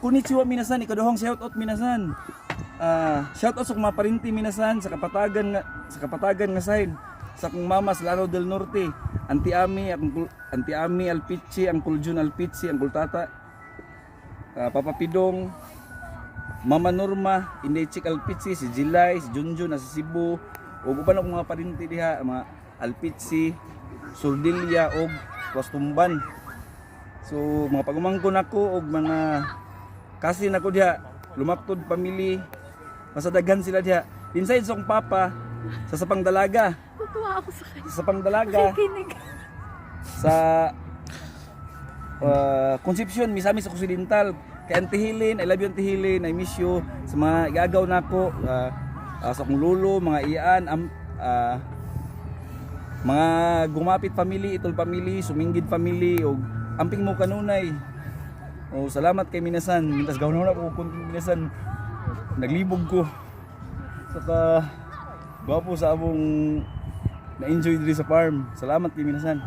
Konnichiwa, minasan, ikaduhang shout out, minasan. Shout out sa akong mga parinti, minasan, sa Kapatagan nga side. Sa akong mama sa Lanao del Norte, Auntie Ami, akong Auntie Ami Alpichi, Uncle Jun Alpichi, Uncle Tata, Papa Pidong, Mama Norma, Inday Chick Alpichi, si Jilay, si Junjun nasa Cebu, ug uban akong mga parinti diha, mga Alpichi, Surdilia ug Wastumban. So mga pagumangkon ako og mga cousin ako diha, Lumaktod family, basta daghan sila diha. Inside sa akong papa, sa Sapang Dalaga, Tutuwa ako sa kanya. Sa Sapang Dalaga, Nakikinig. Sa Concepcion, Misamis Occidental, kay Auntie Helen, I love you, Auntie Helen, I miss you. Sa mga igagaw nako, sa akong lolo, mga iyan, mga Gumapit family, Itol family, Suminggid family, ug amping mo kanunay. Oh, salamat kay minasan. Mintas gawon na ko konting minasan. Naglibog ko. Saka gwapo sa among na-enjoy diri sa farm. Salamat kay minasan.